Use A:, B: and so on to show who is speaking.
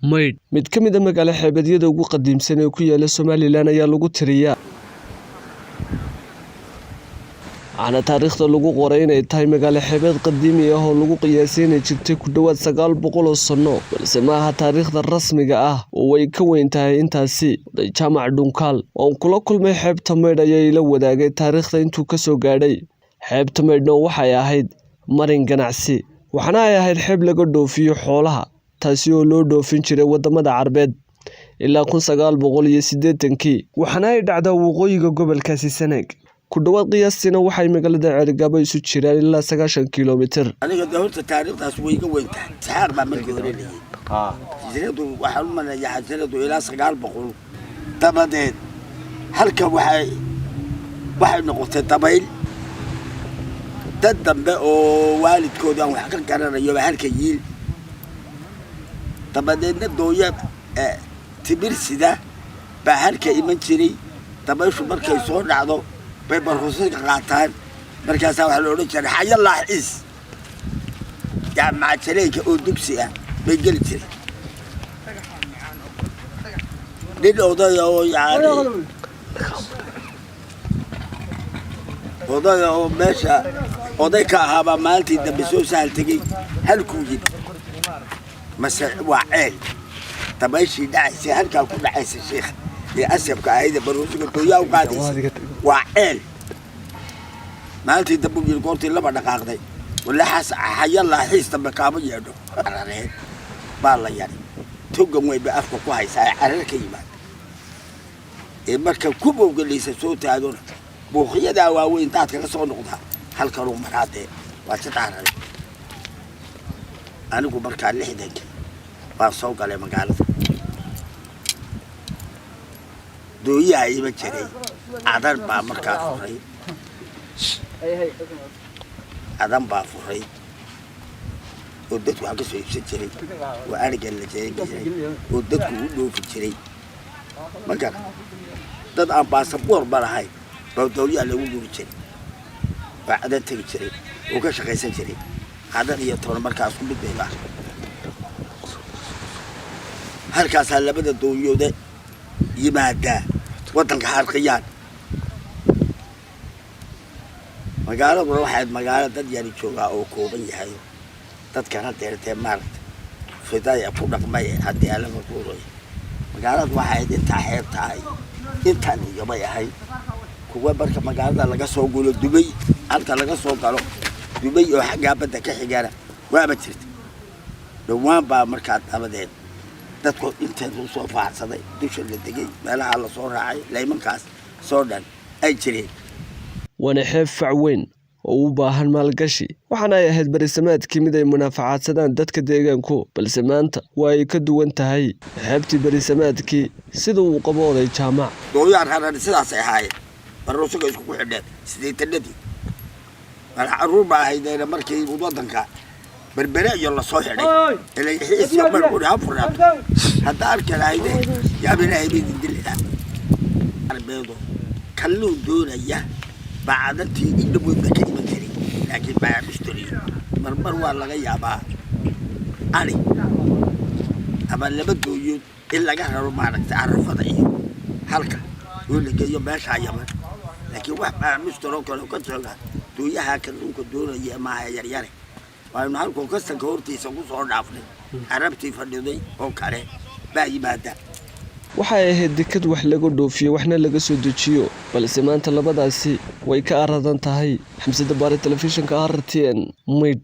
A: Maydh, mid ka mid ah magaalo xeebeedyada ugu qadiimsan ee ku yaala Somaliland ayaa lagu tiriyaa. Waxaana taariikhda lagu qoray inay tahay magaalo xeebeed qadiimi ah oo lagu qiyaasay inay jirtay ku dhowaad 900 oo sano, balse ma aha taariikhda rasmiga ah oo way ka weyn tahay intaasi. Oday Jaamac Dhunkaal oo aan kula kulmay xeebta Maydh ayaa ila wadaagay taariikhda intuu ka soo gaadhay. Xeebta Maydhna waxay ahayd marin ganacsi, waxaana ay ahayd xeeb laga dhoofiyo xoolaha, taasi oo loo dhoofin jiray waddamada Carbeed ilaa 1980-kii. Waxaana ay dhacdaa waqooyiga gobolkaasi Sanaag. Ku dhowaad qiyaastiina waxay magaalada Ceerigaabo isu jiraan ilaa 90 kiiloomitir.
B: Aniga de horta taariikhdaas way iga weyn tahay. Saxaar baa markii hore layidhi. Hijradu waxaan u maleeyaa hijradu ilaa 900 dabadeed halkan waxay noqotay dabayl. Dad dambe oo waalidkood aan wax ka garanayo baa halka yiil. Dabadeedna dooya timir sida baa halka iman jiray. Dabayshu markay soo dhacdo bay barhusinka qaataan. Markaasaa waxaa la odhan jiray xayo laaxiis, yaa macajaleenka oo dugsi ah bay geli jireen. Nin odaya oo yani odaya oo meesha oday ka ahaabaa maalintii dambe soo sahal tegey, halkuu yidhi mase waa ceel dabayshii dhacaysay halkaa ku dhacaysa sheikha ee asabka ahayd ee barhusinka dooyaa u qaadaysa waa ceel. Maalintii dambe uu yidhi goortii laba dhaqaaqday walaxaas xaya laaxiis dambe kaama yeedho. Carareed baa la yari togan weyn bay afka ku haysaa ee carar ka yimaada ee marka kubowga liisa soo taagona buuqyadaa waaweyn daadka ka soo noqdaa halkanuu maraa dee waa si carare. Anigu markaa 60-kii baan soo galay magaalada. Dooyaha ima jiray Cadan baa markaa furay, Cadan baa furay oo dadku wax ka soo iibsan jiray oo ariga la jeegan jiray oo dadku u dhoofi jiray. Ma garan dad aan baasaboor ba lahayn baa dooyaha lagu guri jiray oo Cadan tegi jiray oo ka shaqaysan jiray. Cadan iyo toban markaa isku mid bay ah. Halkaasaa labada doonyoode yimaadaa waddanka harqiyaan. Magaaladuna waxay ahayd magaalo dad yari joogaa oo kooban yahay, dadkana deertee maaragta fidaya ku dhaqmay haddii alaba kuuroy. Magaaladu waxay ahayd intaa xeebta ahay intaan iyobay ahayd kuwa marka magaalada laga soo gulo Dubay, halka laga soo galo Dubay oo xaggaa badda ka xigana waaba jirta. Dhowaan baa markaa dabadeed dadku inteeda usoo faacsaday, dusha la degay, meelaha lasoo raacay, laymankaas soo dhan ay jireen.
A: Waana xeeb fac weyn oo u baahan maalgashi, waxaana ay ahayd berisamaadkii mid ay munaafacaadsadaan dadka deegaanku, balse maanta waa ay ka duwan tahay xeebtii berisamaadkii sida uu qabo oday Jaamac.
B: Dooyaar raran sidaasay ahaayeen, baruusaga iskugu xidheen 80-adii. Mala carruur baa ahaydeena markii waddanka Berbere iyo lasoo xidhay ilaxiisyo markuu ha furaato hadda arki lahayde yaab ilaahay bay idin dili lahaa. Arbeedo kalluun doonaya baa Cadantii in dhaweyd ba ka iman jiray, laakiin baa mushtari marmar waa laga yaabaa ari ama laba dooyood in laga raro maaragtay Carafada iyo halka oo la geeyo meeshaa Yaman, laakiin wax baa mushtaroo kale ka jooga dooyaha kalluunka doonaya maaha yaryare. Waaynu halkuu kastanka hortiisa ku soo dhaafnay Carabtii fadhiday oo kale baa yimaada.
A: Waxay ahayd dekad wax laga dhoofiyo waxna laga soo dejiyo, balse maanta labadaasi way ka aradan tahay. Xamse Dabaare, telefishinka RTN, Maydh.